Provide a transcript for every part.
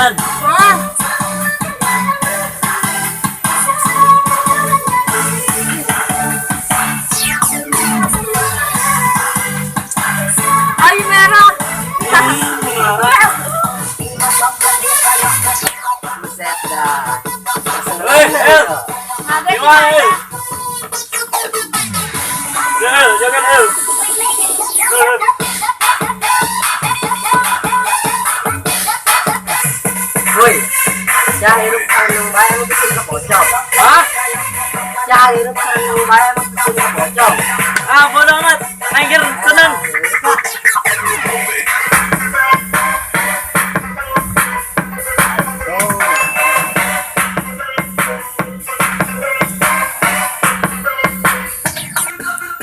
Tangguhan. Ah. Ay, meron. Buset dah. Eh, El. Gimana, El? El, jangan El. Woi. Sia hirup sareng bae nu bikin ka pocong. Hah? Sia hirup sareng bae nu bikin ka pocong. Ah, bodo amat. Aing seneng.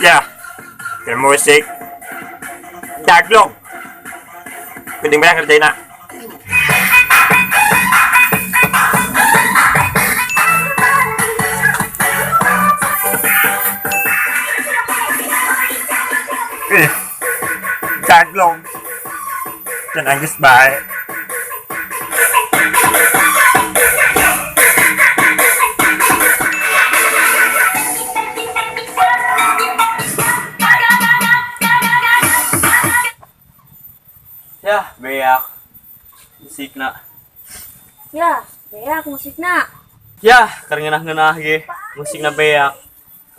Ya, ke musik. Daglong. Penting banget kerjain nak. Eh, daglong. Dan Angus baik. Ya, beak. Musikna. Ya, beak musikna. Ya, keur ngeunah-ngeunah ge. Musikna beak.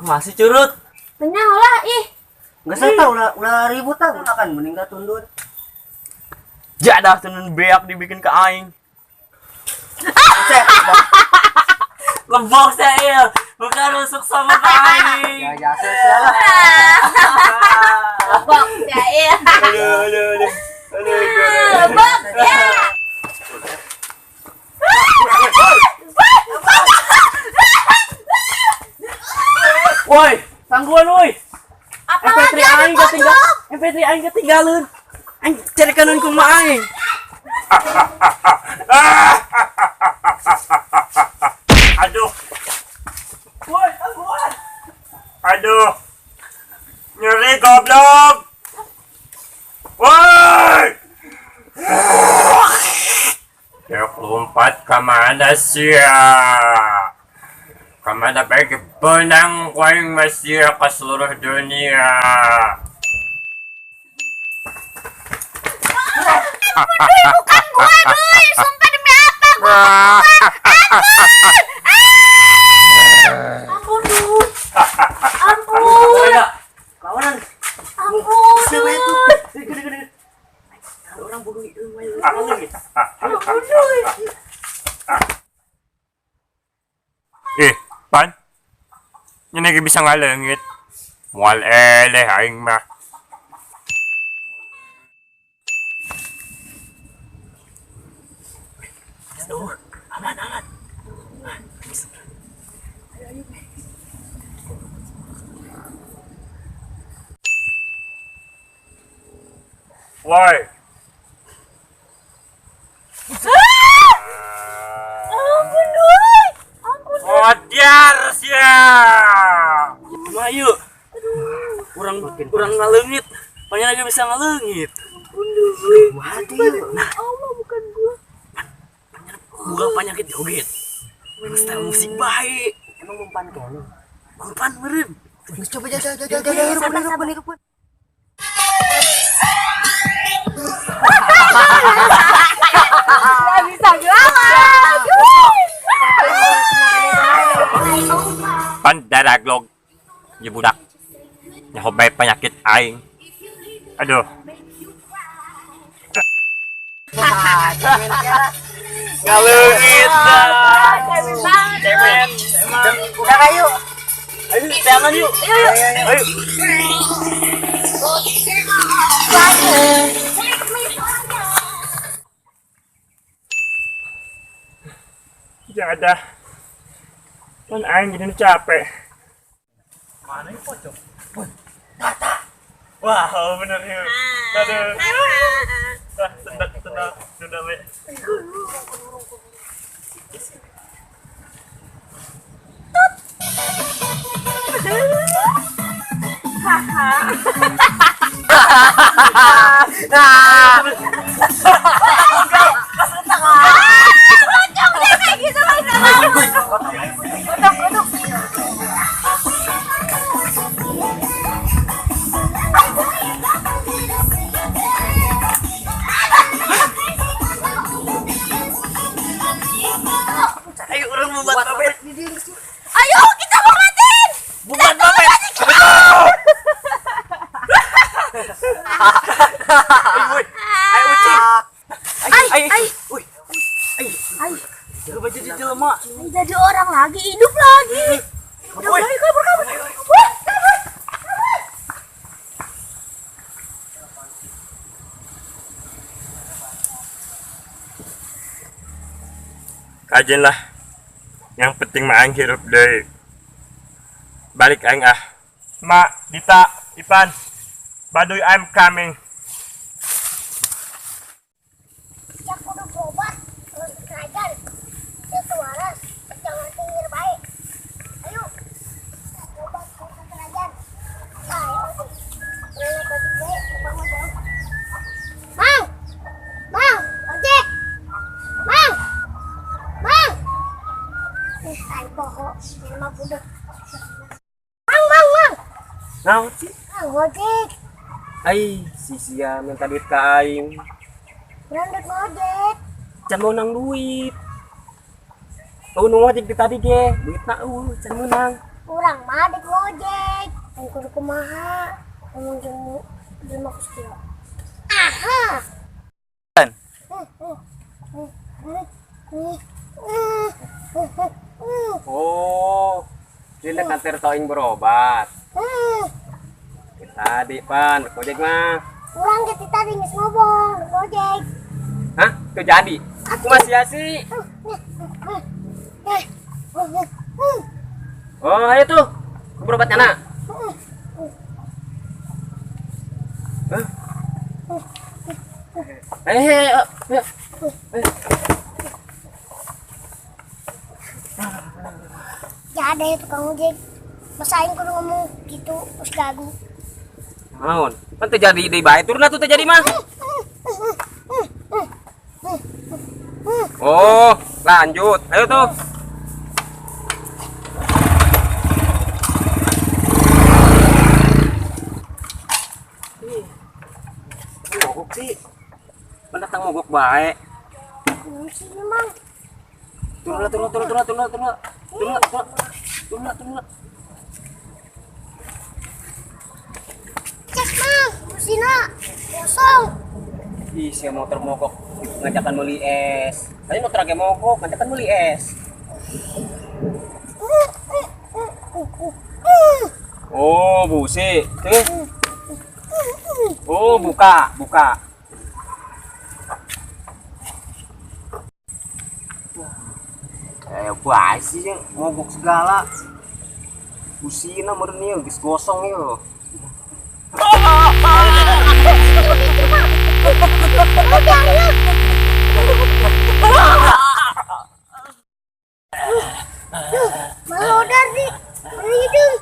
Masih curut. Tanya lah, ih. Geus tah ulah ulah ribut tah, ulah kan mending ka tundun. Jadah tenun beak dibikin ke aing. Buset. Lebok saya, bukan rusuk sama ke aing. Ya jasa sia lah. Lebok ya, iya. Aduh, aduh, aduh. Aduh, aduh. Lebok ya. Woi, tangguhan woi. Apa MP3 lagi ada aing ketinggal. pocong? MP3 aing ketinggalan. Aing cari kanun kumaha aing. Aduh, Woi, tangguhan. aduh. Nyeri goblok. Woi. Ya lompat ke mana sih ya? Kemana pergi benang koin masih ke seluruh dunia? Bukan gua, Duy. Sumpah demi apa? Gua bukan. Ampun, Duy. Ampun. Kawanan. Ampun, Duy. Ada orang bodoh itu main. Ampun, Duy. Eh, pan. Ini lagi bisa ngalengit. Mual eleh aing mah. Aduh, aman aman. Woi. Ampun, Duy. Ampun. Modiar sia. Kumaha yuk? Urang urang ngaleungit. Banyak lagi bisa ngaleungit. Ampun, Duy. Waduh. Nah, Allah bukan gua. Buka penyakit joget. Style musik baik. Emang umpan kene. Umpan meureun. Geus coba jaga jaga jaga hirup hirup hirup. Gak bisa ngelawan. Pan daraglog. Ya budak. Nyaho bae penyakit aing. Aduh. Wah, cemen ya. Ngaleungit dah. Cemen banget. Cemen, emang. Udah kayu. Ayo, tangan yuk. Yuk, yuk. Ayo. Jadah. Pan aing jadi capek. Mana ini pocong? Wah, bener ya. Aduh. Ah, sendak, sendak, sendak, we. Nah. Ay, ay, uy, ay, Ay, coba jadi jelema. ay, jadi orang lagi, hidup lagi. Udah, Woi. udah, kabur, kabur. Wah, kabur. Kajen lah. Yang penting mah aing hirup deui. Balik aing ah. Ma, Dita, Ipan. Baduy I'm coming. Ya kudu berobat terus kerajaan. Itu waras, jangan tinggal baik. Ayo, berobat ke kerajaan. Ayo, Mang, Mang, ojek, Mang, Mang. Tai poho, ini mah budak. Mang, Mang, Mang, Naon sih? Mang ojek, Ai, si sia minta duit ka aing. berangkat ngojek. Can meunang duit. Oh, nu ngojek di tadi ge, duitna eueuh can meunang. Urang mah dek ngojek. Yang kudu kumaha, ngomong jeung jelema kuskieu. Aha. Oh, dia kantor aing berobat. Tadi pan, ojek mah. Urang ge ti tadi geus ngomong, ngojek. Hah? Tuh jadi. Aku masih sih. Oh, ayo tuh. Aku berobatnya nak. Hah? Eh, eh, eh. Jadi tukang ojek. Masa aing kudu ngomong gitu terus gagu. Naon? Pan teu jadi deui bae turun atuh teu jadi mah. Oh, lanjut. Ayo tuh. Mogok sih. Pendatang mogok bae. Naon sih ini, Mang? Turun lah, turun, turun, turun, turun, turun, turun, turun, turun, turun. Cek, Mang. Busina kosong. Ih, si motor mogok ngajakan beli es. Tadi motor agak mogok, ngajakan beli es. Oh, busi. Cek. Oh, buka, buka. Bae sih mogok segala. Busina meureun ieu geus gosong ieu. Malodar di hidung.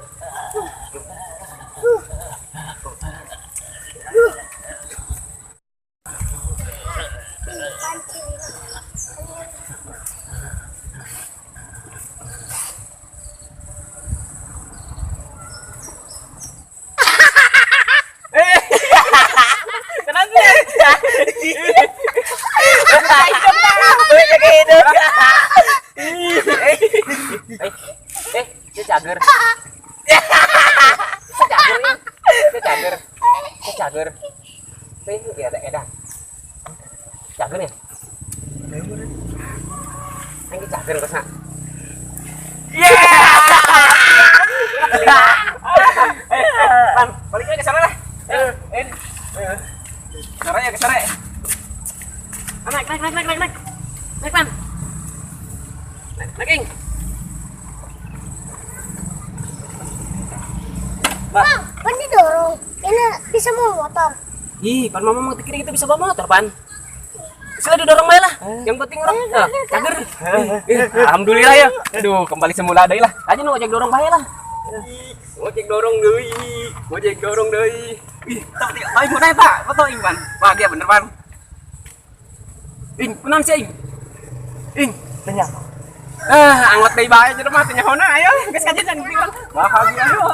Eh, cager. Cager ya. Cager. Cager. Ini ya ada edan. Cager ya? Ini cager kok, Sa. Pan, balik lagi ke sana lah. Sana ya ke sana. Naik, naik, naik, naik, naik. Naik, Pan. Naik, naik, Ing. Bang, pan didorong. Ini bisa mau motor. Ih, pan mama mau kira kita bisa bawa motor, Pan. Bisa didorong bae lah. Yang penting orang cager. Alhamdulillah ya. Aduh, kembali semula deui lah. Aja nu ojek dorong bae lah. Ojek dorong deui. Ojek dorong deui. Ih, tak di aing mun eta, foto ing pan. Bahagia bener pan. Ing, kunaon sih ing? Ing, tanya. Ah, anggot deui bae jelema teh nyahona ayo geus kajian urang. Bahagia ayo.